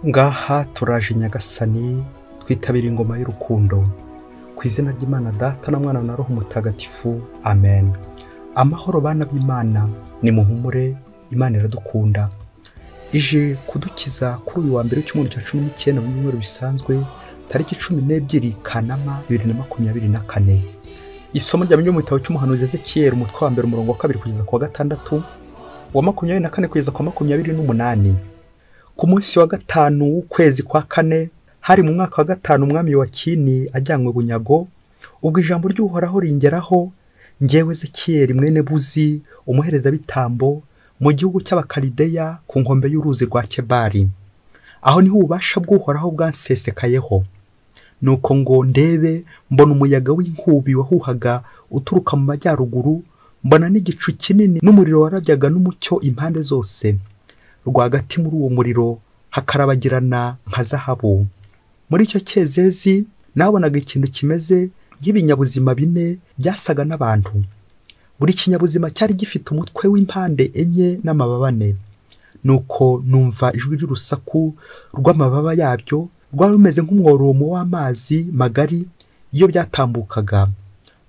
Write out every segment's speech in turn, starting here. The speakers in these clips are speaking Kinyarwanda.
Ngaha turaje Nyagasani, twitabira ingoma y'urukundo. Ku izina ry'Imana Data na Mwana na Roho Mutagatifu, amen. Amahoro bana b'Imana, nimuhumure, Imana iradukunda. Ije kudukiza kuri uyu wa mbere w'icyumweru cya 19 mu byumweru bisanzwe, tariki 12 Kanama 2024. Isomo rya mu gitabo cy'umuhanuzi Ezekiyeli, umutwe wa mbere umurongo wa 2 kugeza ku wa 6, wa 24 kugeza ku wa 28. Ku munsi wa 5 w'ukwezi kwa 4, hari mu mwaka wa 5 umwami Yoyakini ajyanywe bunyago, ubwo ijambo ry'Uhoraho ringeraho njyewe Ezekiyeli mwene Buzi umuherezabitambo mu gihugu cy'Abakalideya ku nkombe y'uruzi rwa Kebari. Aho niho ububasha bw'Uhoraho bwansesekayeho. Nuko ngo ndebe, mbona umuyaga w'inkubi wahuhaga uturuka mu majyaruguru, mbona n'igicu kinini n'umuriro warabyaga n'umucyo impande zose. Rwagati muri uwo muriro hakarabagirana nka zahabu. Muri icyo cyezezi nabonaga ikintu kimeze nk'ibinyabuzima bine byasaga n'abantu. Buri kinyabuzima cyari gifite umutwe w'impande enye n'amababa ane. Nuko numva ijwi ry'urusaku rw'amababa yabyo rwari rumeze nk'umworomo w'amazi magari iyo byatambukaga,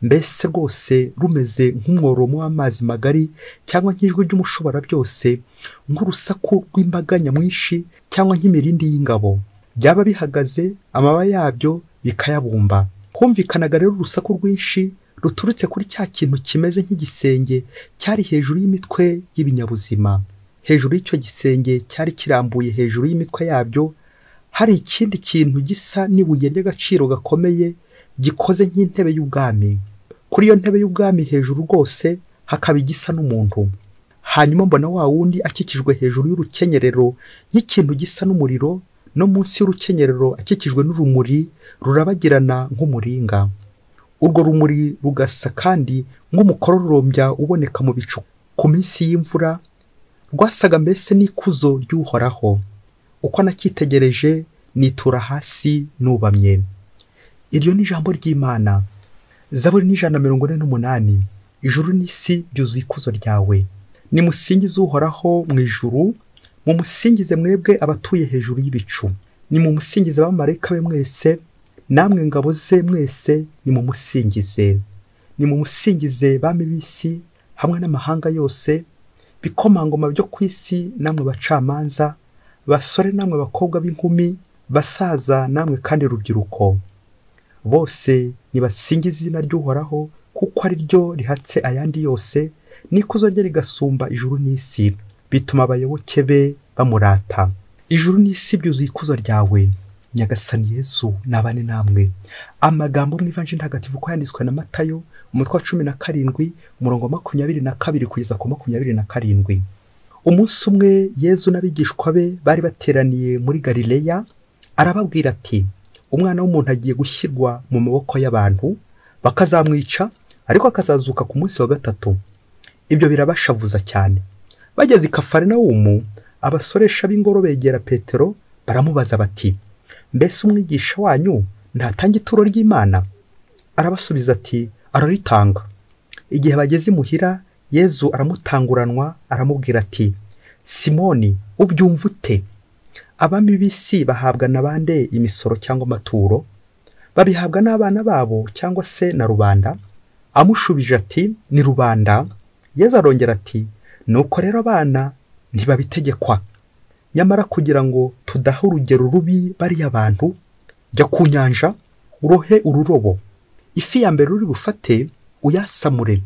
mbese rwose rumeze nk'umworomo w'amazi magari, cyangwa nk'ijwi ry'umushobora byose, nk'urusaku rw'imbaga nyamwinshi, cyangwa nk'imirindi y'ingabo. Byaba bihagaze, amababa yabyo bikayabumba. Humvikanaga rero urusaku rwinshi ruturutse kuri cya kintu kimeze nk'igisenge cyari hejuru y'imitwe y'ibinyabuzima. Hejuru y'icyo gisenge cyari kirambuye hejuru y'imitwe yabyo hari ikindi kintu gisa n'ibuye ry'agaciro gakomeye gikoze nk'intebe y'ubwami. Kuri iyo ntebe y'ubwami hejuru rwose hakaba igisa n'umuntu. Hanyuma mbona wa wundi akikijwe hejuru y'urukenyerero nk'ikintu gisa n'umuriro, no munsi y'urukenyerero akikijwe n'urumuri rurabagirana nk'umuringa. Urwo rumuri rugasa kandi nk'umukororombya uboneka mu bicu ku minsi y'imvura, rwasaga mbese n'ikuzo ry'Uhoraho. Uko nakitegereje nitura hasi nubamye. Iryo ni ijambo ry'Imana. Zaburi ni 148. Ijuru n'isi byuzuye ikuzo ryawe. Nimusingize Uhoraho mu ijuru, mumusingize mwebwe abatuye hejuru y'ibicu. Nimumusingize abamarayika be mwese, namwe ngabo ze mwese nimumusingize. Nimumusingize bami b'isi hamwe n'amahanga yose, bikomangoma byo ku isi namwe bacamanza, basore namwe bakobwa b'inkumi, basaza namwe kandi rubyiruko. Bose nibasingize izina ry'Uhoraho, kuko ari ryo rihatse ayandi yose, n'ikuzo rye rigasumba ijuru n'isi, bituma abayoboke be bamurata. Ijuru n'isi byuzuye ikuzo ryawe. Nyagasani Yesu nabane namwe. Amagambo mu Ivanjiri Ntagatifu uko yanditswe na Matayo, umutwe wa 17, umurongo wa 22 kugeza ku 27. Umunsi umwe Yezu n'abigishwa be bari bateraniye muri Galileya, arababwira ati: Umwana w'umuntu agiye gushyirwa mu maboko y'abantu, bakazamwica, ariko akazazuka ku munsi wa 3. Ibyo birabashavuza cyane. Bageze i Kafarinawumu, abasoresha b'ingoro begera Petero baramubaza bati: Mbese umwigisha wanyu ntatanga ituro ry'Imana? Arabasubiza ati: Araritanga. Igihe bageze imuhira, Yezu aramutanguranwa aramubwira ati: Simoni, ubyumva ute? Abami b'isi bahabwa na bande imisoro cyangwa amaturo? Babihabwa n'abana babo cyangwa se na rubanda? Amushubije ati: Ni rubanda. Yezu arongera ati: Nuko rero abana ntibabitegekwa. Nyamara kugira ngo tudaha urugero rubi bariya bantu, jya ku nyanja urohe ururobo. Ifi ya mbere uri bufate uyasamure,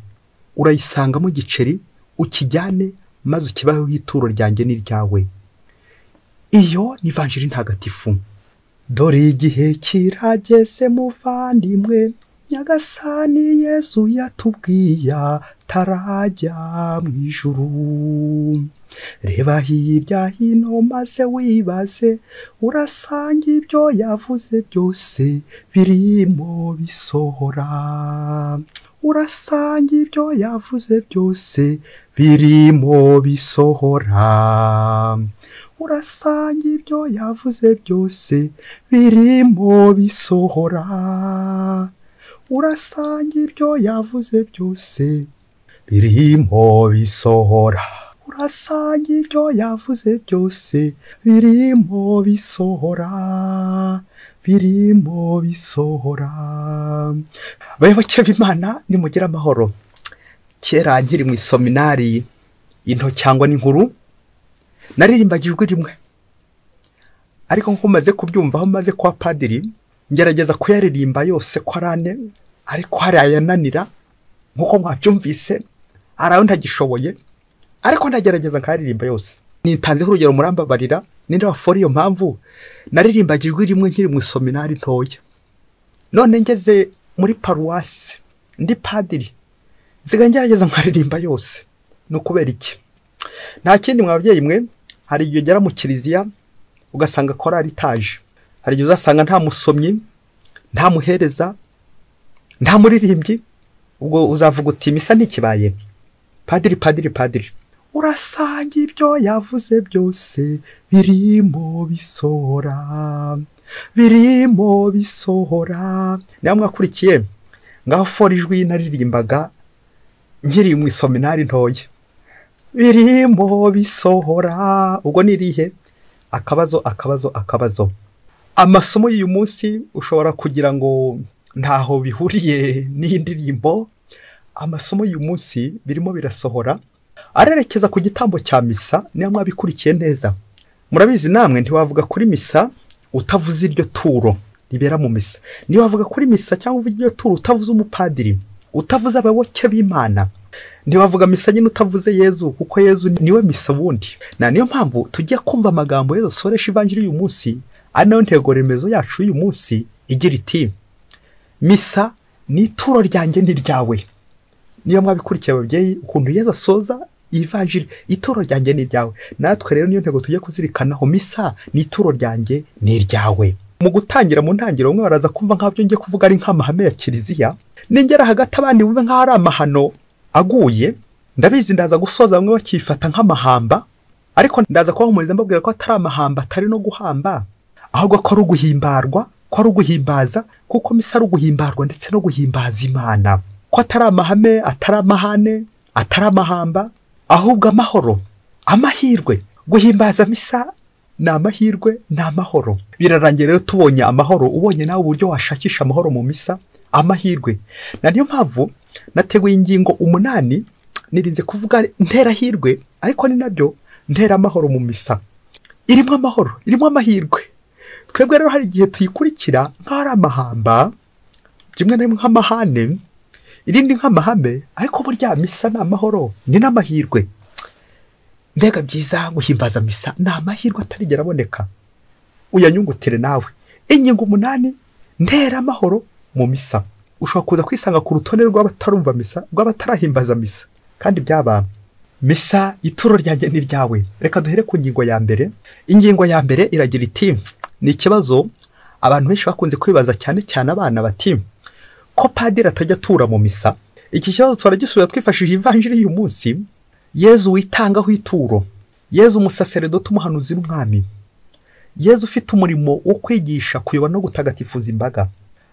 urayisangamo igiceri, ukijyane maze ukibaheho ituro ryanjye n'iryawe. Iyo ni Ivanjiri Ntagatifu. Dore igihe kirageze muvandimwe, Nyagasani Yesu yatubwiye atarajya mu ijuru. Reba hirya hino maze wibaze, urasanga ibyo yavuze byose birimo bisohora. Urasanga ibyo yavuze byose birimo bisohora. Urasanga ibyo yavuze byose birimo bisohora. Urasanga ibyo yavuze byose birimo bisohora. Urasanga ibyo yavuze byose birimo bisohora, birimo bisohora. Bayoboke b'Imana, nimugire amahoro. Kera nkiri mu isominari into cyangwa n'inkuru, naririmbaga ijwi rimwe, ariko nkuko maze kubyumva aho maze kwa padiri, ngerageza kuyaririmba yose ko ari ane, ariko hari ayananira nkuko mwabyumvise, hari ayo ntagishoboye, ariko ndagerageza nkayaririmba yose. Nitanzeho urugero, murambabarira, ninde wafora iyo mpamvu naririmbaga ijwi rimwe nkiri mu isominari ntoya. None ngeze muri paruwasi ndi padiri, nsigaye ngerageza nkaririmba yose. Ni ukubera iki? Nta kindi mwa babyeyi mwe, hari igihe ugera mu kiliziya ugasanga korali itaje, hari igihe uzasanga nta musomyi, nta muhereza, nta muririmbyi, ubwo uzavuga uti misa ntikibaye. Padiri, padiri, padiri, urasanga ibyo yavuze byose birimo bisohora, birimo bisohora. Niba mwakurikiye ngaho fora ijwi naririmbaga nkiri mu isominari ntoya, birimo bisohora. Ubwo ni irihe? Akabazo, akabazo, akabazo. Amasomo y'uyu munsi ushobora kugira ngo ntaho bihuriye n'indirimbo. Amasomo y'uyu munsi birimo birasohora arerekeza ku gitambo cya misa. Niba mwabikurikiye neza, murabizi namwe, ntiwavuga kuri misa utavuze iryo turo ribera mu misa. Ntiwavuga kuri misa cyangwa uvuga iryo turo utavuze umupadiri, utavuze abayoboke b'Imana. Ntiwavuga misa nyine utavuze Yezu, kuko Yezu niwe misa wundi. Na niyo mpamvu tujya kumva amagambo Yezu asoresha ivanjiri y'uyu munsi, ari nayo ntego remezo yacu y'uyu munsi igira iti: misa ni ituro ryanjye n'iryawe. Niyo mwabikurikiye ababyeyi, ukuntu Yezu asoza ivanjiri, ituro ryanjye n'iryawe. Natwe rero niyo ntego tujya kuzirikanaho, misa ni ituro ryanjye n'iryawe. Mu gutangira, mu ntangiriro bamwe baraza kumva nk'abyo ngiye kuvuga ari nk'amahame ya kiliziya, ningera hagati abandi bumve nk'aho ari amahano aguye. Ndabizi ndaza gusoza bamwe bakifata nk'amahamba, ariko ndaza kubahumuriza mbabwira ko atari amahamba, atari no guhamba, ahubwo ko ari uguhimbarwa, ko ari uguhimbaza, kuko misa ari uguhimbarwa ndetse no guhimbaza Imana. Ko atari amahame, atari amahane, atari amahamba, ahubwo amahoro, amahirwe. Guhimbaza misa ni amahirwe, ni amahoro. Birarangiye rero tubonye amahoro, ubonye nawe uburyo washakisha amahoro mu misa, amahirwe. Na niyo mpamvu nateguye ingingo 8, nirinze kuvuga nterahirwe, ariko ni nabyo ntera amahoro mu misa. Irimo amahoro, irimo amahirwe. Twebwe rero hari igihe tuyikurikira nk'aho ari amahamba, rimwe na rimwe nk'amahane, irindi nk'amahame, ariko burya misa ni amahoro, ni n'amahirwe. Mbega byiza guhimbaza misa, ni amahirwe atarigera aboneka. Uyanyungutire nawe. Ingingo 8 ntera amahoro mu misa. Ushobora kuza kwisanga ku rutonde rw'abatarumva misa, rw'abatarahimbaza misa, kandi byaba misa ituro ryanjye n'iryawe. Reka duhere ku ngingo ya mbere. Ingingo ya mbere iragira iti: ni ikibazo abantu benshi bakunze kwibaza, cyane cyane abana, bati ko padiri atajya atura mu misa. Iki kibazo turagisubiza twifashishije ivanjiri y'uyu munsi. Yezu witangaho ituro, Yezu umusaseredoti, umuhanuzi n'umwami, Yezu ufite umurimo wo kwigisha, kuyobora no gutagatifuza imbaga.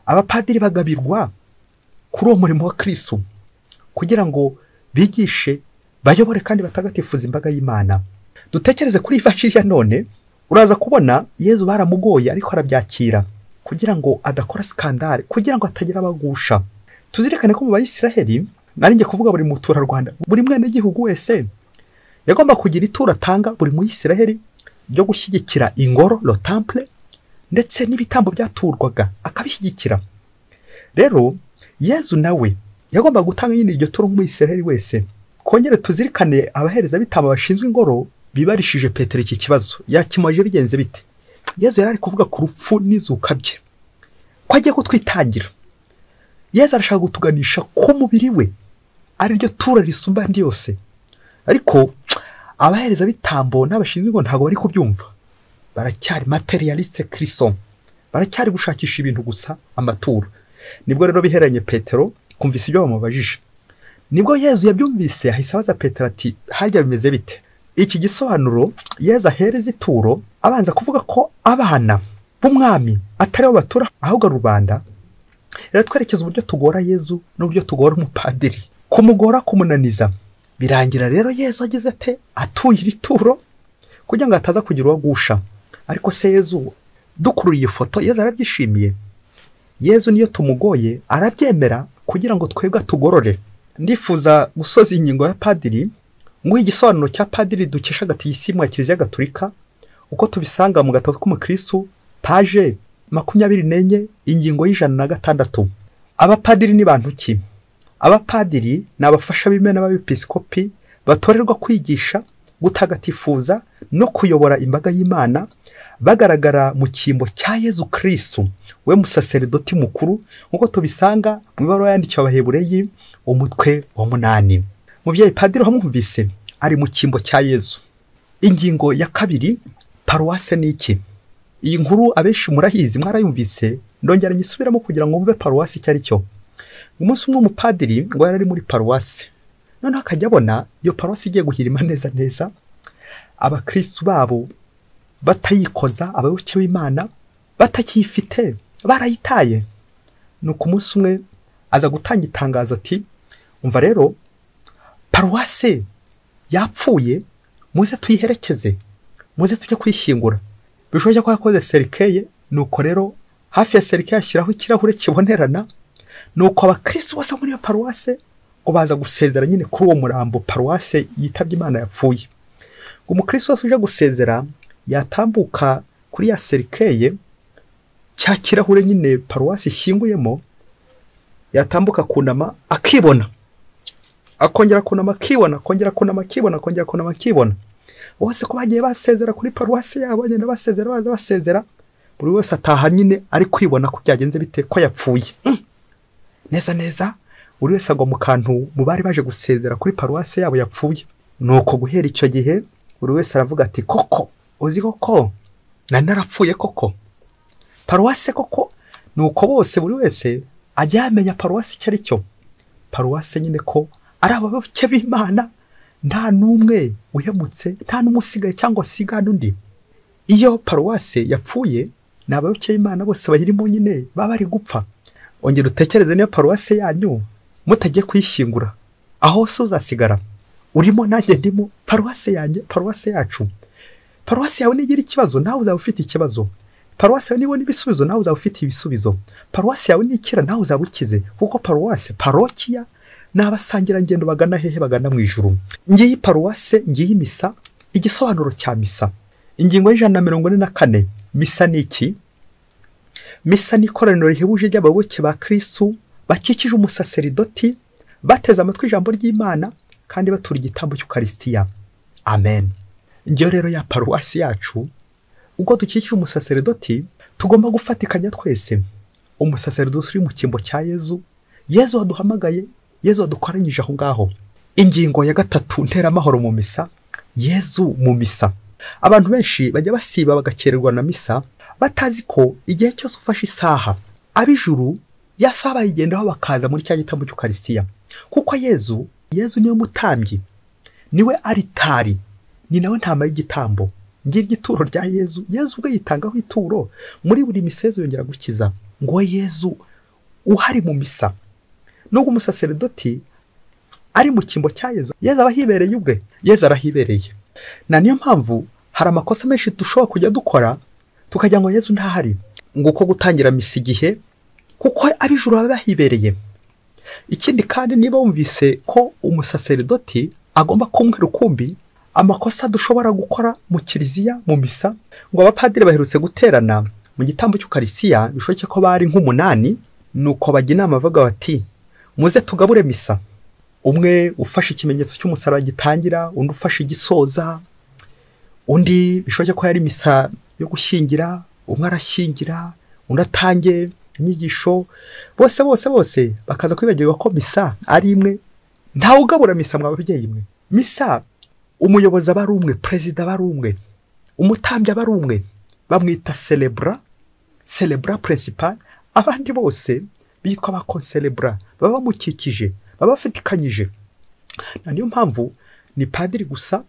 Abapadiri bagabirwa kuri uwo murimo wa Kristo kugira ngo bigishe, bayobore kandi batagatifuza imbaga y'Imana. Dutekereze kuri ivanjiri ya none, uraza kubona Yezu baramugoye ariko arabyakira kugira ngo adakora skandale, kugira ngo atagira abagusha. Tuzirikane ko mu Bayisiraheli, nari ngiye kuvuga buri muturarwanda, buri mwene gihugu wese yagomba kugira ituro atanga buri muyisiraheli ryo gushyigikira ingoro, le temple, ndetse n'ibitambo byaturwaga akabishyigikira. Rero Yezu nawe yagomba gutanga nyine iryo turo nk'umuyisiraheli wese. Kongere tuzirikane abahereza bitambo bashinzwe ingoro bibarishije Petero iki kibazo, yakimoje bigenze bite? Yezu yari ari kuvuga ku rupfu n'izuka bye, ko agiye kutwitangira. Yezu arashaka kutuganisha ku mubiri we, ari ryo turo risumba andi yose. Ariko abahereza bitambo n'abashinzwe ingoro ntabwo bari kubyumva, baracyari materialiste Kristo, baracyari gushakisha ibintu gusa, amaturo. Nibwo rero biheranye Petero kumvise ibyo bamubajije. Nibwo Yezu yabyumvise ahise abaza Petero ati harya bimeze bite? Iki gisobanuro Yezu ahereza ituro abanza kuvuga ko abana b'umwami atari bo batura ahubwo rubanda. Rero twerekeza uburyo tugora Yezu n'uburyo tugora umupadiri. Kumugora, kumunaniza, Birangira rero Yezu ageze ate atuye iri turo kugira ngo ataza kugira uwagusha. Ariko se Yezu dukururiye iyo foto, Yezu arabyishimiye. Yezu niyo tumugoye arabyemera kugira ngo twebwe tugorore. Ndifuza gusoza ingingo ya padiri nguhe igisobanuro cya padiri dukesha Gatigisimu ya Kiliziya Gatolika uko tubisanga mu gatabo k'umukristu paje 24 ingingo y'106. Abapadiri ni bantu ki? Abapadiri ni abafasha b'imena b'abepiskopi batorerwa kwigisha, gutagatifuza no kuyobora imbaga y'Imana, bagaragara mu cyimbo cya Yezu Kristu we musaseredoti mukuru, nkuko tubisanga mu ibaruwa yandikiwe Abahebureyi umutwe wa 8. Mubyeyi padiri wamwumvise ari mu cyimbo cya Yezu. Ingingo ya 2, paruwase ni iki? Iyi nkuru abenshi murahizi, mwarayumvise, ndongera nyisubiramo kugira ngo mve paruwase icyo ari cyo. Umunsi umwe umupadiri ngo yari ari muri paruwase, noneho akajya abona iyo paruwase igiye guhirima neza neza, abakristu babo batayikoza, abayoboke b'Imana batakiyifite, barayitaye. Nuko umunsi umwe aza gutanga itangazo ati umva rero paruwase yapfuye, muze tuyiherekeze, muze tujye kuyishyingura. Bishoboke ko yakoze serikeye, nuko rero hafi ya serikeye ashyiraho ikirahure kibonerana, nuko abakristu bose muri iyo paruwase ngo baza gusezera nyine kuri uwo murambo paruwase yitabye Imana yapfuye. Umukristu wese uje gusezera yatambuka kuri ya serikeye, cya kirahure nyine paruwase ishyinguyemo, yatambuka kunama akibona, akongera kunama akibona, akongera kunama akibona, akongera kunama akibona. Bose ko bagiye basezera kuri paruwase yabo, bagenda basezera, baza basezera, buri wese ataha nyine ari kwibona ko byagenze bite, ko yapfuye. Neza neza buri wese agwa mu kantu mu bari baje gusezera kuri paruwase yabo yapfuye. Nuko guhera icyo gihe buri wese aravuga ati koko uzi koko nari narapfuye koko paruwase koko. Nuko bose buri wese ajya yamenya paruwase icyo ari cyo. Paruwase nyine ko ari abayoboke b'Imana, nta n'umwe uhemutse, nta n'umusigaye cyangwa sigana undi. Iyo paruwase yapfuye ni abayoboke b'Imana bose bayirimo nyine baba bari gupfa. Ongera utekereze niyo paruwase yanyu mutagiye kuyishyingura, aho se uzasigara urimo nanjye ndimo. Paruwase yanjye, paruwase yacu. Paruwase yawe nigira ikibazo nawe uzaba ufite ikibazo. Paruwase yawe nibona ibisubizo nawe uzaba ufite ibisubizo. Paruwase yawe nikira nawe uzaba ukize, kuko paruwase, parokiya ni abasangirangendo bagana hehe? Bagana mu ijuru. Ngiyi paruwase, ngiyi misa, igisobanuro cya misa. Ingingo y'144, misa ni iki? Misa ni ikoraniro rihebuje ry'abayoboke ba Kristu bakikije umusaseridoti, bateze amatwi ijambo ry'Imana kandi batura igitambo cy'Ukaristiya. Amen. Ngiyo rero ya paruwasi yacu, ubwo dukikije umusaseridoti tugomba gufatikanya twese. Umusaseridoti uri mu cyimbo cya Yezu, Yezu waduhamagaye, Yezu wadukoranyije aho ngaho. Ingingo ya 3, nteramahoro mu misa, Yezu mu misa. Abantu benshi bajya basiba bagakererwa na misa batazi ko igihe cyose ufashe isaha ab'ijuru yasaba yigendaho bakaza muri cya gitambo cy'Ukaristiya. Kuko Yezu niwe mutambyi, niwe aritari, ni nawe ntama y'igitambo. Ngiryo ituro rya Yezu. Yezu ubwe yitangaho ituro muri buri misezo, yongera gukiza. Ngo Yezu uhari mu misa, nubwo umusaseredoti ari mu cyimbo cya Yezu, Yezu aba ahibereye ubwe, Yezu arahibereye. Na niyo mpamvu hari amakosa menshi dushobora kujya dukora tukajya ngo Yezu ntahari, ngo uko gutangira misa igihe, kuko ab'ijuru baba bahibereye. Ikindi kandi niba wumvise ko umusaseredoti agomba kumwe rukumbi, amakosa dushobora gukora mu kiliziya mu misa, ngo abapadiri baherutse guterana mu gitambo cy'Ukaristiya, bishoboke ko bari nk'umunani, nuko bajya inama bavuga bati muze tugabure misa. Umwe ufashe ikimenyetso cy'umusaraba gitangira, undi ufashe igisoza, undi bishoboke ko yari misa yo gushyingira, umwe arashyingira, undi atange inyigisho, bose bose bose bakaza kwibagirwa ko misa ari imwe. Ntawe ugabura misa mwa babyeyi mwe. Misa umuyobozi aba ari umwe, perezida aba ari umwe, umutambyi aba ari umwe, bamwita celebra, celebra principal. Abandi bose bitwa ba concelebra, baba bamukikije, baba bafatikanyije. Na niyo mpamvu ni padiri gusa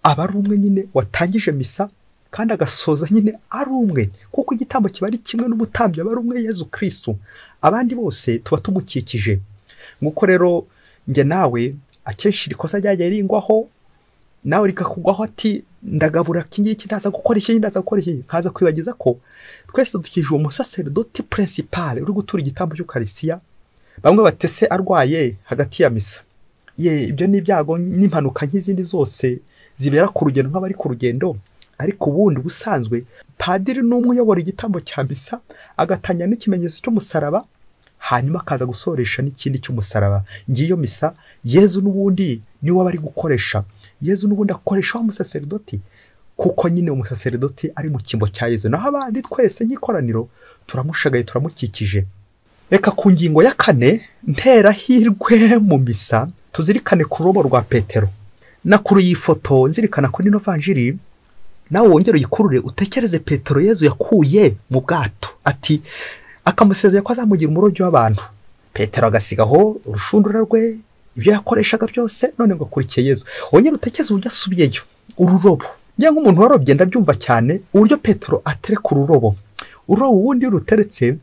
aba ari umwe nyine watangije misa kandi agasoza nyine ari umwe, kuko igitambo kiba ari kimwe n'umutambyi aba ari umwe, Yezu Kristu. Abandi bose tuba tumukikije. Nguko rero njye nawe Akenshi iri kosa ryagiye ringwaho, nawe rikakugwaho, ati ndagabura iki ngiki, ndaza gukora iki, ndaza gukora iki, nkaza kwibagiza ko twese dukije uwo musaseridoti principal uri gutura igitambo cy'Ukarisiya. Bamwe batese arwaye hagati ya misa, ye ibyo ni ibyago n'impanuka nk'izindi zose zibera ku rugendo nk'abari ku rugendo. Ariko ubundi busanzwe padiri n'umwe uyobora igitambo cya misa, agatanya n'ikimenyetso cy'umusaraba, hanyuma akaza gusoresha n'ikindi cy'umusaraba. Ngiyo misa Yezu n'ubundi niwe aba ari gukoresha. Yezu n'ubundi akoresha wa musaseridoti, kuko nyine umusaseridoti ari mu cyimbo cya Yezu, naho abandi twese nk'ikoraniro turamushagaye, turamukikije. Reka ku ngingo ya kane, nterahirwe mu misa, tuzirikane ku rurobo rwa Petero. Nakuru iyi foto nzirikana kuri ino vanjiri, nawe wongere uyikurure utekereze Petero Yezu yakuye mu bwato, ati akamusezera ko azamugira umurobyi w'abantu. Petero agasigaho urushundura rwe, ibyo yakoreshaga byose, none ngo akurikiye Yezu. Wongere utekereze uburyo asubiyeyo ururobo. Njye nk'umuntu warobye ndabyumva cyane uburyo Petero atereka ururobo. Ururobo ubundi ruteretse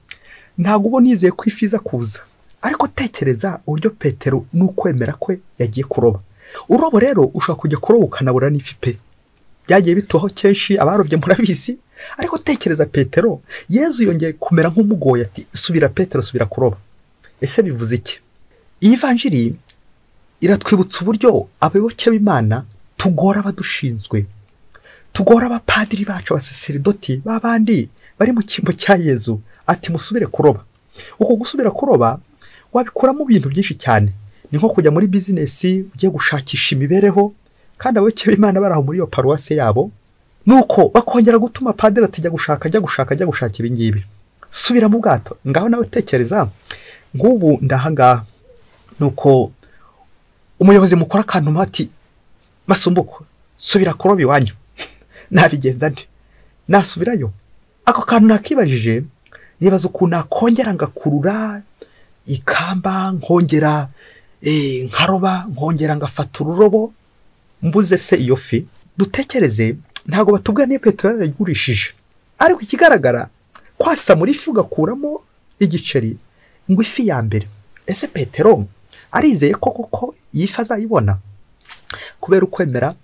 ntabwo ubona yizeye ko ifi iza kuza, ariko tekereza uburyo Petero n'ukwemera kwe yagiye kuroba. Ururobo rero ushobora kujya kuroba ukanabura n'ifi pe, byagiye bitubaho kenshi, abarobye murabizi. Ariko tekereza Petero, Yezu yongeye kumera nk'umugoye ati subira Petero, subira kuroba. Ese bivuze iki? Iyi vanjiri iratwibutsa uburyo abayoboke b'Imana tugora abadushinzwe, tugora abapadiri bacu, abasaseridoti b'abandi bari mu cyimbo cya Yezu, ati musubire kuroba. Uko gusubira kuroba wabikuramo ibintu byinshi cyane, ni nko kujya muri bizinesi ugiye gushakisha imibereho, kandi abayoboke b'Imana bari aho muri iyo paruwase yabo, nuko bakongera gutuma padiri ati jya gushaka, jya gushaka, jya gushaka ibi ngibi, subira mu bwato. Ngaho nawe tekereza nk'ubu ndahangaha, nuko umuyobozi mukora akantu ati Masumbuko subira kuroba iwanyu. Nabigenza nte? Nasubirayo? Ako kantu nakibajije, nibaza ukuntu nakongera ngakurura ikamba, nkongera nkaroba, nkongera ngafata ururobo, mbuze se iyo fi. Dutekereze, ntabwo batubwira niyo Petero yarayigurishije, ariko ikigaragara kwasa muri ifi ugakuramo igiceri ngo ifi ya mbere. Ese Petero arizeye ko koko iyi fi azayibona? Kubera ukwemera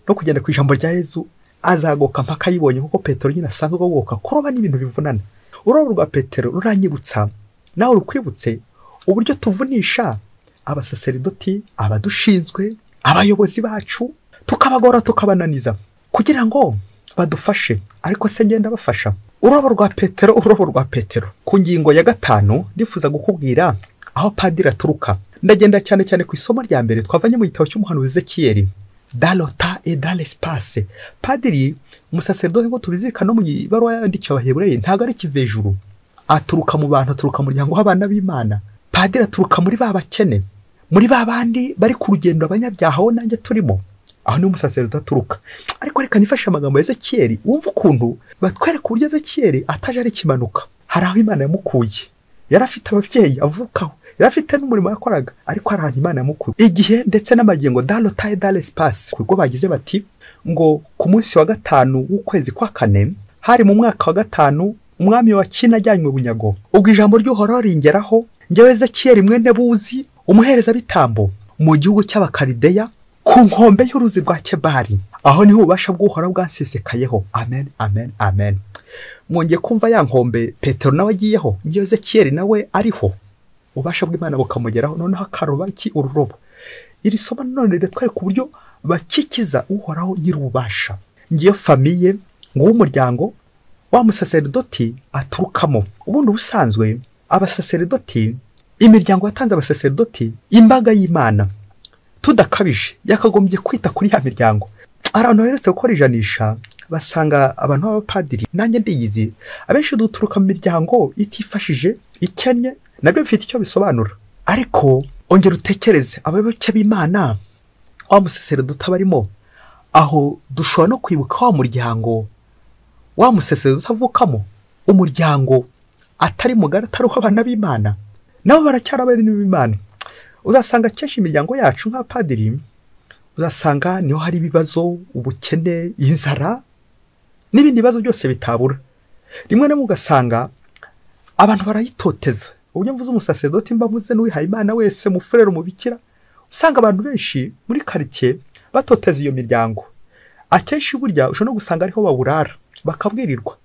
no kugenda ku ijambo rya Yezu, azagoka mpaka ayibonye, kuko Petero nyine asanzwe agoka. Kuroba ni ibintu bivunana. Ururobo rwa Petero ruranyibutsa, nawe rukwibutse uburyo tuvunisha abasaseridoti, abadushinzwe, abayobozi bacu, tukabagora tukabananiza kugira ngo badufashe. Ariko se ngenda bafasha? Ururobo rwa Petero, ururobo rwa Petero. Ku ngingo ya gatanu ndifuza gukubwira aho padiri aturuka. Ndagenda cyane cyane ku isomo rya mbere twavanye mu gitabo cy'umuhanuzi Ezekiyeli, dans le temps et dans l'espace. Padiri umusaseridoti, ngo tubizirikane no mu ibaruwa yandikiwe Abahebureyi, ntabwo ari kivejuru, aturuka mu bantu, aturuka mu muryango w'abana b'Imana. Padiri aturuka muri ba bakene, muri ba bandi bari ku rugendo, abanyabyaha, aho nanjye turimo, aho ni umusaseridoti aturuka. Ariko reka nifashe amagambo ya Ezekiyeli, wumva ukuntu batwereka uburyo Ezekiyeli ataje ari kimanuka. Hari aho Imana yamukuye, yari afite ababyeyi avukaho, yari afite n'umurimo yakoraga, ariko hari ahantu Imana yamukuye. Igihe ndetse n'amagingo, dans le temps et dans l'espace. Ubwo bagize bati ngo ku munsi wa gatanu w'ukwezi kwa kane, hari mu mwaka wa gatanu, umwami wa Kina ajyanywe bunyago, ubwo ijambo ry'Uhoraho ringeraho njyewe Ezekiyeli mwene Buzi, umuherezabitambo, mu gihugu cy'Abakarideya, ku nkombe y'uruzi rwa Kebari. Aho niho ububasha bw'Uhoraho bwansesekayeho. Amen, amen, amen. Mwongeye kumva ya nkombe Petero nawe agiyeho, ngiyo Ezekiyeli nawe ariho, ububasha bw'Imana bukamugeraho, noneho akaroba iki? Ururobo. Iri somo none riratwereka uburyo bakikiza Uhoraho nyir'ububasha. Ngiyo famiye, nguwo umuryango wa musaseridoti aturukamo. Ubundi ubusanzwe abasaseridoti, imiryango yatanze abasaseridoti, imbaga y'Imana tudakabije yakagombye kwita kuri ya miryango. Hari abantu baherutse gukora ijanisha basanga abantu b'abapadiri, nanjye ndiyizi, abenshi duturuka mu miryango itifashije, ikennye, nabyo bifite icyo bisobanura. Ariko ongera utekereze abayoboke b'Imana wa musaseridoti abarimo, aho dushobora no kwibuka wa muryango wa musaseridoti avukamo, umuryango atari mugari, atari uw'abana b'Imana, nabo baracyari abana b'Imana. Uzasanga kenshi imiryango yacu nk'abapadiri, uzasanga niho hari ibibazo, ubukene, inzara n'ibindi bibazo byose bitabura. Rimwe na rimwe ugasanga abantu barayitoteza. Uburyo mvuze umusaseridoti mba mvuze n'uwihaye Imana wese, mufurere, umubikira, Usanga abantu benshi muri quartier batoteza iyo miryango. Akenshi burya ushobora no gusanga ariho baburara bakabwirirwa,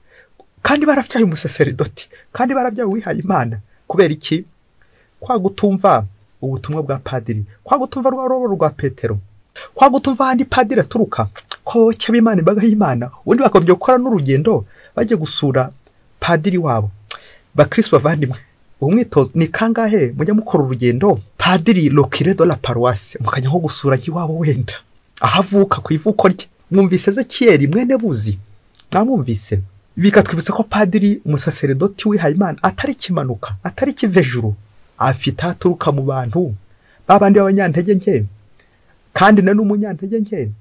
kandi barabyaye umusaseridoti, kandi barabyaye uwihaye Imana. Kubera iki? Kwa gutumva ubutumwa bwa padiri, kwa gutumva rwa robo rwa Petero, kwa gutumva ahandi padiri aturuka, ko cy'Imana imbaga y'Imana, ubundi bakagombye gukora n'urugendo bajye gusura padiri wabo. Bakristo bavandimwe, uwo mwitozo ni kangahe mujya mukora urugendo padiri le curé de la paroisse mukajya nko gusura iwabo wenda ahavuka ku ivuko rye? Mwumvise Ezekiyeli mwene Buzi? Mwamwumvise? Bikatwibutsa ko padiri umusaseredoti wihaye Imana atari kimanuka, atari kivejuru, afite aturuka mu bantu babandi b'abanyantege nke, kandi na n'umunyantege nke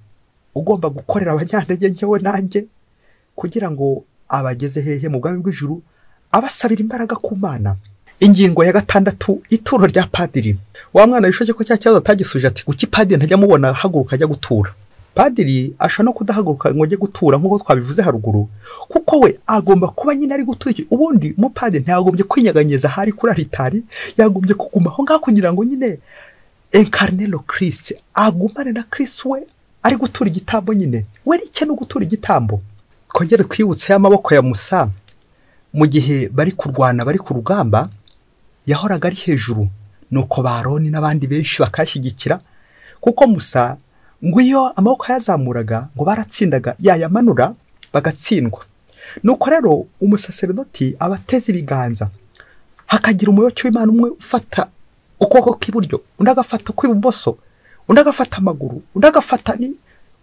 ugomba gukorera abanyantege nke we nanjye, kugira ngo abageze hehe mu bwami bw'ijuru, abasabira imbaraga ku Mana. Ingingo ya gatandatu, ituro rya padiri. Wa mwana wishoke ko cya kibazo atagisuje ati kuki padiri ntajya mubona haguruka ajya gutura? Padiri ashobora no kudahaguruka ngo ajye gutura nk'uko twabivuze haruguru, kuko we agomba kuba nyine ari gutura. Ubundi umupadiri ntiyagombye kwinyeganyeza ahari kuri alitari, yagombye kuguma aho ngaho kugira ngo nyine incarne le Christ, agumane na Christ we ari gutura igitambo nyine. We icye no gutura igitambo. Kongere twibutse y'amaboko ya Musa mu gihe bari kurwana bari ku rugamba, yahoraga ari hejuru, nuko Baroni n'abandi benshi bakashyigikira, kuko Musa ngo iyo amaboko yazamuraga ngo baratsindaga, yayamanura bagatsindwa. Nuko rero umusaseredoti abateze ibiganza, hakagira umuyoboke w'Imana umwe ufata ukuboko kw'iburyo, undi agafata kw'ibumoso, undi agafata amaguru, undi agafata ni,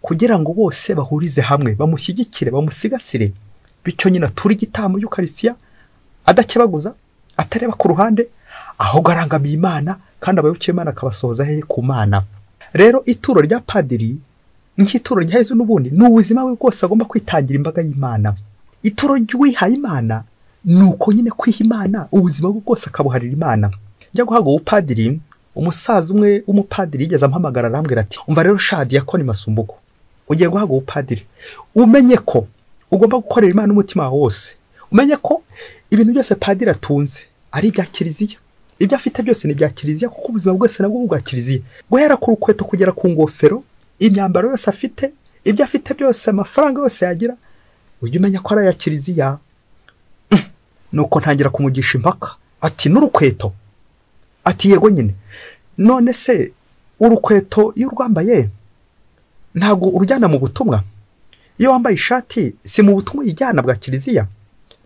kugira ngo bose bahurize hamwe bamushyigikire, bamusigasire. Bityo nyine atura igitambo y'Ukarisitiya adakebaguza, atareba ku ruhande, ahubwo arangamiye Imana, kandi abayoboke b'Imana akabasohoza hehe? Ku Mana. Rero ituro rya padiri nk'ituro rya Yezu n'ubundi ni ubuzima bwe bwose agomba kwitangira imbaga y'Imana. Ituro ry'uwihaye Imana ni uko nyine kwiha Imana ubuzima bwe bwose akabuharira Imana. Njya guhabwa ubupadiri, umusaza umwe w'umupadiri yigeze ampamagara arambwira ati umva rero sha Diyakoni Masumbuko, ugiye guhabwa ubupadiri, umenye ko ugomba gukorera Imana umutima wawe wose, umenye ko ibintu byose padiri atunze ari ibya Kiliziya, ibyo afite byose ni ibya Kiliziya, kuko ubuzima bwose nabwo bwa Kiliziya, guhera ku rukweto kugera ku ngofero, imyambaro yose afite, ibyo afite byose, amafaranga yose yagira, ujye umenya ko ari aya Kiliziya. Nuko ntangira kumugisha impaka, ati n'urukweto? Ati yego nyine. None se urukweto iyo urwambaye ntabwo urujyana mu butumwa? Iyo wambaye ishati si mu butumwa uyijyana bwa Kiliziya?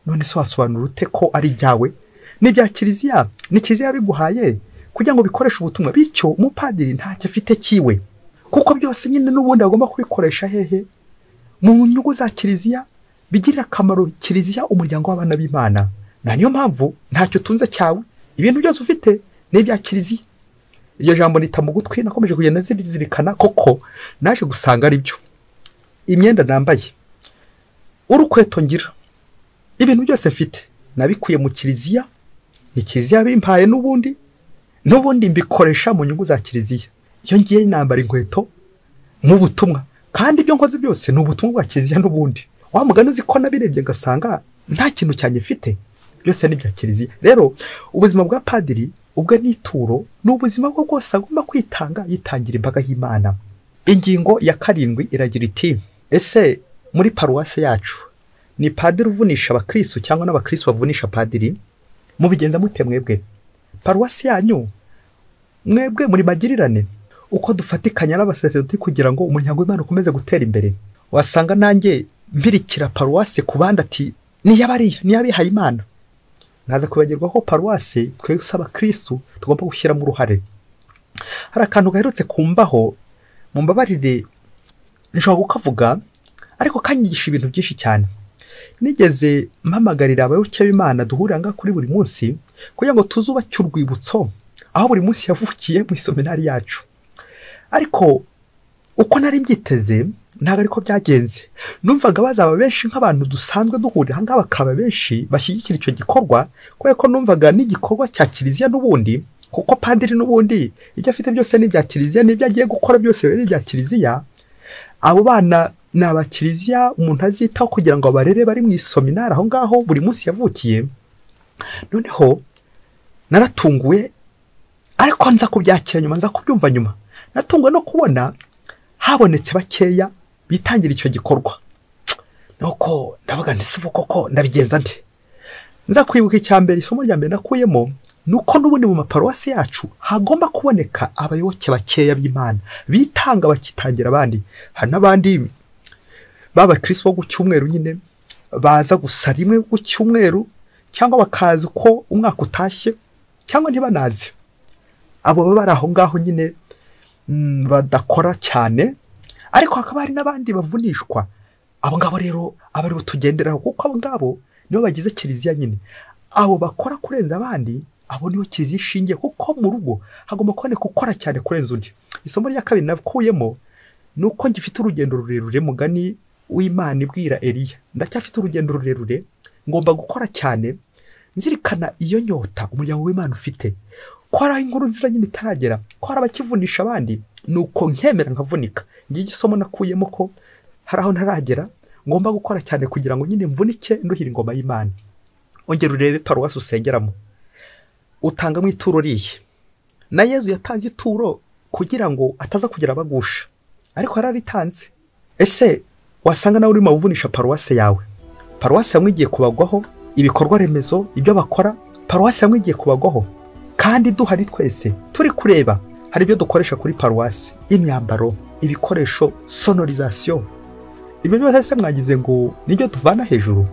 None se wasobanura ute ko ari ibyawe? Ni ibya Kiliziya, ni Kiliziya biguhaye kugira ngo bikoreshe ubutumwa. Bityo umupadiri ntacyo afite kiwe, kuko byose nyine n'ubundi agomba kubikoresha hehe? Mu nyungu za Kiliziya, bigirira akamaro Kiliziya, umuryango w'abana b'Imana. Na niyo mpamvu ntacyo utunze cyawe, ibintu byose ufite ni ibya Kiliziya. Iryo jambo nita mu gutwi, nakomeje kugenda nzirikana, koko naje gusanga ari byo. Imyenda nambaye, urukweto ngira, ibintu byose mfite nabikuye mu Kiliziya, ni Kiliziya bimpaye n'ubundi mbikoresha mu nyungu za Kiliziya. Iyo ngiye nambara inkweto mu butumwa, kandi ibyo nkoze byose ni ubutumwa bwa Kiliziya n'ubundi. Wa mugani uzi ko nabirebye ngasanga nta kintu cyanjye mfite, byose ni ibya Kiliziya. Rero ubuzima bwa padiri ubwe n'ituro ni ubuzima bwe bwose agomba kwitanga, yitangira imbaga y'Imana. Ingingo ya karindwi iragira iti ese muri paruwase yacu ni padiri uvunisha abakristo cyangwa n'abakristo bavunisha padiri? Mubigenza mute mwebwe? Paruwasi yanyu mwebwe muri magirirane, uko dufatikanya n'abasaseredoti kugira ngo umuryango w'Imana ukomeze gutera imbere. Wasanga nanjye mbirikira paruwase ku bandi ati niyabariya niyabihaye Imana, nkaza kwibagirwa ko paruwase twese abakristo tugomba gushyiramo uruhare. Hari akantu gaherutse kumbaho, mumbabarire nshobora kukavuga ariko kanyigisha ibintu byinshi cyane. Nigeze mpamagarira abayoboke b'Imana duhurira ngaha kuri buri munsi kugira ngo tuzubake urwibutso aho buri munsi yavukiye mu iseminari yacu. Ariko uko nari mbyiteze ntabwo ariko byagenze. Numvaga bazaba benshi nk'abantu dusanzwe duhurira aha ngaha, bakaba benshi bashyigikira icyo gikorwa, kubera ko numvaga n'igikorwa cya Kiliziya n'ubundi, kuko padiri n'ubundi ibyo afite byose ni ibya Kiliziya, n'ibyo agiye gukora byose ni ibya Kiliziya. Abo bana ni abakiliziya umuntu azitaho kugira ngo abarere bari mu iseminari aho ngaho buri munsi yavukiye. Noneho naratunguwe, ariko nza kubyakira nyuma, nza kubyumva nyuma. Natunguwe no kubona habonetse bakeya bitangira icyo gikorwa. Nuko ndavuga nti sivuko koko ndabigenza nte? Nza kwibuka icyambere, isomo rya mbere nakuyemo nuko n'ubundi mu maparuwasi yacu hagomba kuboneka abayoboke bakeya b'Imana bitanga bakitangira abandi. Hari n'abandi b'abakristo bo ku cyumweru nyine baza gusa rimwe ku cyumweru, cyangwa bakaza uko umwaka utashye, cyangwa ntibanaze. Abo baba bari aho ngaho nyine badakora cyane, ariko hakaba hari n'abandi bavunishwa. Abo ngabo rero aba aribo tugenderaho, kuko abo ngabo nibo bagize kiliziya nyine. Abo bakora kurenza abandi, abo nibo kiliziya ishingiye, kuko mu rugo hagomba kuboneka ukora cyane kurenza undi. Isomo rya kabiri nakuyemo ni uko ngifite urugendo rurerure, mugani w'Imana ibwira Eliya, ndacyafite urugendo rurerure, ngomba gukora cyane nzirikana iyo nyota umuryango w'Imana ufite, ko hari inkuru nziza nyine itaragera, ko hari abakivunisha abandi, nuko nkemera nkavunika. Ngiye isomo nakuyemo ko hari aho ntaragera, ngomba gukora cyane kugira ngo nyine mvunike nduhira ingoma y'Imana. Ongera urebe paruwasi usengeramo, utangamo ituro rihe? Na Yezu yatanze ituro kugira ngo ataza kugira abagusha, ariko yararitanze. Ese wasanga nawe urimo uvunisha paruwasi yawe? Paruwasi yamwe igiye kubagwaho, ibikorwa remezo ibyo bakora, paruwasi yamwe igiye kubagwaho, kandi duhari twese turi kureba. Hari ibyo dukoresha kuri paruwasi, imyambaro, ibikoresho, sonorisation, ibyo byose mwagize ngo nibyo tuvana hejuru,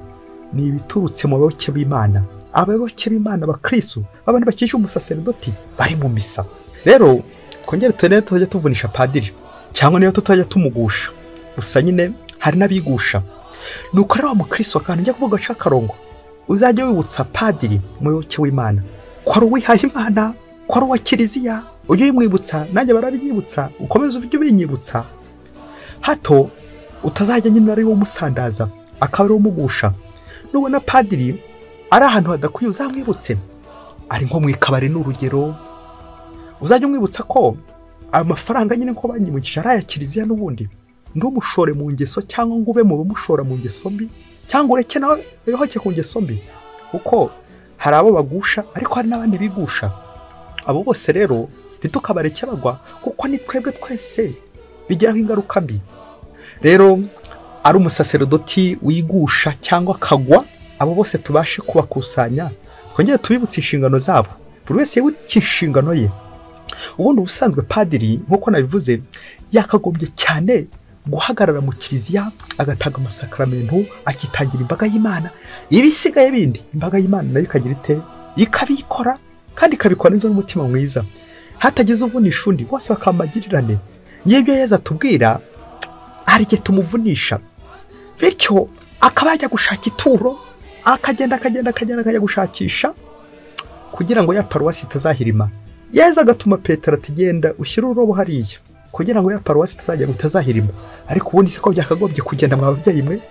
ni ibiturutse mu bayoboke b'Imana. Abayoboke b'Imana abakristo babandi bakije umusaserdoti bari mu misa. Rero twongere tubone tutajya tuvunisha padiri, cyangwa niyo tutajya tumugusha, gusa nyine hari n'abigusha. Nuko rero wa mukristo akantu njya kuvuga cakarongo, uzajya wibutsa padiri umuyoboke w'Imana ko ari uwihaye Imana, ko ari uwa kiliziya, ujye uyimwibutsa, nanjye barabinyibutsa, ukomeze ujye ubinyibutsa, hato utazajya nyine ari wo umusandaza akaba ari umugusha. Nubona padiri ari ahantu hadakwiye uzamwibutse, ari nko mu ikabari n'urugero, uzajya umwibutsa ko ayo mafaranga nyine ko banyimukije ari aya kiliziya n'ubundi, ndumushore mu ngeso cyangwa ngo ube mu bamushora mu ngeso mbi, cyangwa ureke nawe yohoke ku ngeso mbi, kuko hari abo bagusha ariko hari n'abandi bigusha. Abo bose rero ntitukabareke bagwa, kuko ni twebwe twese bigiraho ingaruka mbi. Rero ari umusaserodoti wigusha cyangwa akagwa, abo bose tubashe kubakusanya, twongere tubibutse inshingano zabo, buri wese yibutse inshingano ye. Ubundi ubusanzwe padiri nk'uko nabivuze yakagombye cyane guhagarara mu kiliziya, agatanga amasakramentu, akitangira imbaga y'Imana. Ibisigaye bindi imbaga y'Imana nayo ikagira ite? Ikabikora, kandi ikabikora neza n'umutima mwiza, hatagize uvunisha undi, bose bakamagirirane. N'ibyo Yezu atubwira hari igihe tumuvunisha, bityo akaba yajya gushaka ituro, akagenda akagenda akagenda akajya gushakisha kugira ngo ya paruwasi itazahirima. Yezu agatuma Petero ati genda ushyire ururobo hariya kugira ngo ya paruwasi itazajya itazahirima. Ariko ubundi siko byakagombye kugenda mwa babyeyi mwe.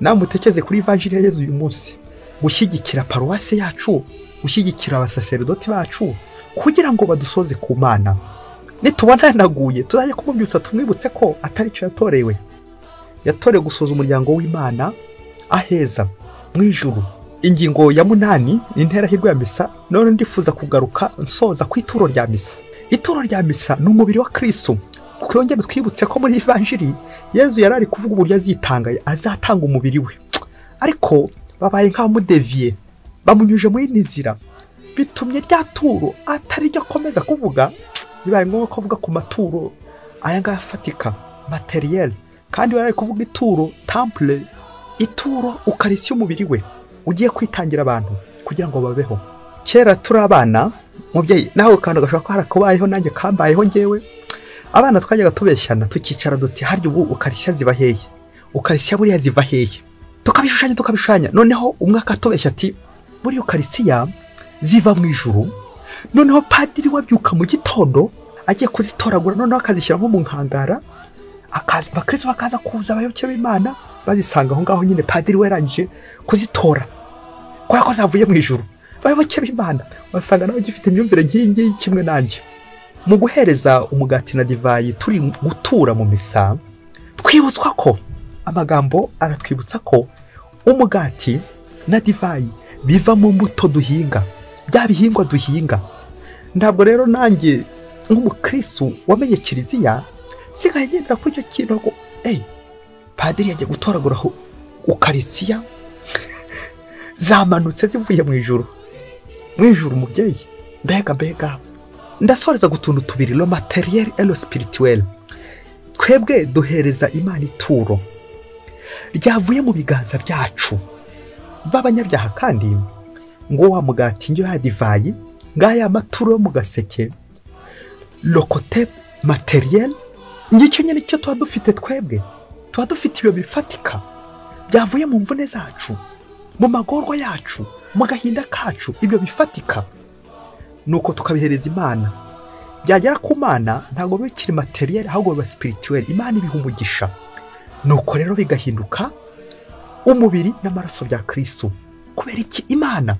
Namwe mutekeze kuri Evanjili ya Yezu uyu munsi, gushyigikira paruwasi yacu, gushyigikira abasaserdoti bacu kugira ngo badusoze ku Mana. Nitubona yanaguye tuzajya kumubyutsa tumwibutse ko atari cyo yatorewe. Yatorewe gusoza umuryango w'Imana aheza mu ijuru. Ingingo ya 8 ni interahirwe ya misa. None ndifuza kugaruka nsoza ku ituro rya misa. Ituro rya misa ni umubiri wa Kristo. Twongere twibutse ko muri Evanjili Yezu yarari kuvuga uburyo azitanga, azatanga umubiri we, ariko babaye nk'abamudeviye, bamunyuje muri nzira, bitumye rya turo atari ryo akomeza kuvuga. Bibaye ngombwa ko avuga ku maturo aya ngaya afatika materiel, kandi yarari kuvuga ituro temple, ituro ukarisiyo umubiri we ugiye kwitangira abantu kugira ngo babeho. Kera turi abana, mubyeyi nawe kandi gashobora ko harakubayeho nanjye kambayeho ngewe, abana twajyaga tubeshyana tukicara duti harya ubu ukarishya ziba hehe, ukarishya buriya ziva hehe, tukabishushanya tukabishushanya. Noneho umwe akatubeshya ati buriya ukarisiya ziva mu ijuru, noneho padiri wabyuka mu gitondo agiye kuzitoragura, noneho akazishyira nko mu nkangara, akaza abakristo bakaza kuza abayoboke b'Imana bazisanga aho ngaho nyine padiri we yarangije kuzitora kubera ko zavuye mu ijuru. Abayoboke b'Imana basanga nawe gifite imyumvire nk'iyi ngiyi kimwe nanjye. Mu guhereza umugati na divayi turi gutura mu misa, twibutswa ko amagambo aratwibutsa ko umugati na divayi biva mu mbuto duhinga, bya bihingwa duhinga. Ntabwo rero nanjye Nk'umukristo wamenye kiliziya, sigaye ngendera kuri icyo kintu ngo padiri yagiye gutoragura ukarisiya zamanutse zivuye mu ijuru. Mu ijuru mubyeyi, mbega ndasoreza gutuntu tubiri, le matériel et le spirituel. Twebwe duhereza Imana ituro ryavuye mu biganza byacu b'abanyabyaha, kandi ngo wa mugati njyo ya divayi ngaya maturo yo mu gaseke, le côté matériel, ngicyo nyine cyo tuba dufite. Twebwe tuba dufite ibyo bifatika byavuye mu mvune zacu, mu magorwa yacu, mu gahinda kacu, ibyo bifatika nuko tukabihereza Imana. Byagera ku Mana ntabwo bikiri matériel, ahubwo biba spirituel. Imana ibiha umugisha, nuko rero bigahinduka umubiri n'amaraso bya Kristo. Kubera iki? Imana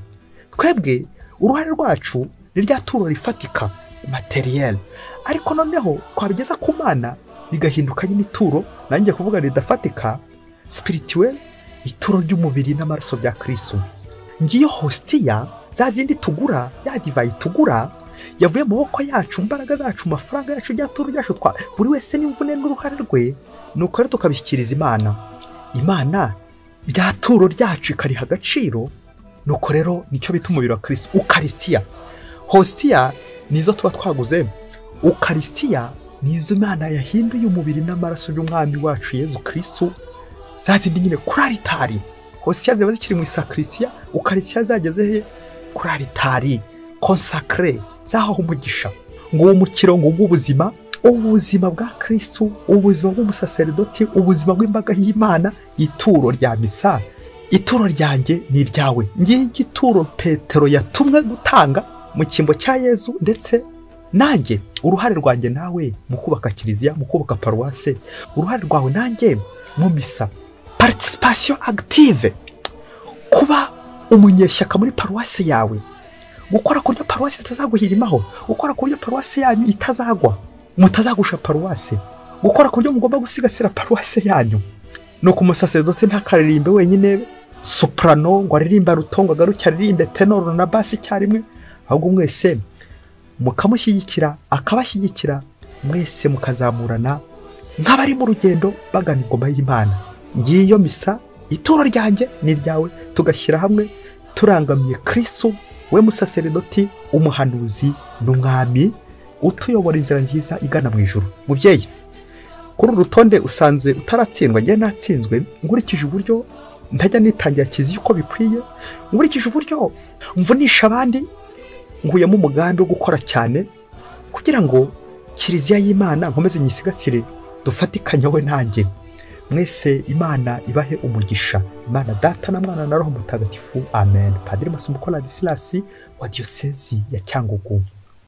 twebwe uruhare rwacu ni rya turo rifatika matériel, ariko noneho twabigeza ku Mana bigahinduka nyine ituro, nanjye kuvuga ridafatika, spirituel, ituro ry'umubiri n'amaraso bya Kristo. Ngiyo hostiya, za zindi tugura, ya divayi tugura yavuye mu maboko yacu, imbaraga zacu, amafaranga yacu, rya turo ryacu, twa buri wese n'imvune n'uruhare rwe, nuko rero tukabishyikiriza Imana. Imana rya turo ryacu ikariha agaciro, nuko rero nicyo bita umubiri wa Kristo, ukarisiya. Hostiya nizo tuba twaguze, ukarisiya nizo Imana yahinduye umubiri n'amaraso y'umwami wacu Yezu Kristo, za zindi nyine kuri aritari. Hostiya ziba zikiri mu isakrisiya, ukarisiya zageze he? Kuri aritari consacré, zahaho umugisha. Ngo uwo mukiro, ngo ubuzima, ubuzima bwa Kristo, ubuzima bw'umusaseridoti, ubuzima bw'imbaga y'Imana, ituro rya misa, ituro ryanjye ni iryawe. Ngiye igituro Petero yatumwe gutanga mu cyimbo cya Yezu, ndetse nanjye uruhare rwanjye nawe mu kubaka kiliziya, mu kubaka paruwase, uruhare rwawe nanjye mu misa, participation active, kuba umunyeshyaka muri paruwase yawe, gukora ku buryo paruwase itazaguhirimaho, gukora ku buryo paruwase yanyu itazagwa, mutazagusha paruwase, gukora ku buryo mugomba gusigasira paruwase yanyu. Nuko umusaseridoti ntakaririmbe wenyine soprano, ngo aririmbe alto, ngo agaruke aririmbe tenoro na basse icyarimwe, ahubwo mwese mukamushyigikira, akabashyigikira, mwese mukazamurana nk'abari mu rugendo bagana ingoma y'Imana. Ngiyo misa, ituro ryanjye ni iryawe, tugashyira hamwe turangamiye Kristo, we musaseridoti, umuhanuzi n'umwami utuyobora inzira nziza igana mu ijuru. Mubyeyi, kuri uru rutonde usanze utaratsindwa, njye natsinzwe nkurikije uburyo ntajya nitangira kiliziya uko bikwiye, nkurikije uburyo mvunisha abandi, nkuyemo umugambi wo gukora cyane kugira ngo kiliziya y'Imana nkomeze nyisigasire, dufatikanye we nanjye. Mwese Imana ibahe umugisha. Imana Data na Mwana na Roho Mutagatifu. Amen. Padiri Masumbuko Ladislas wa Diyosezi ya Cyangugu.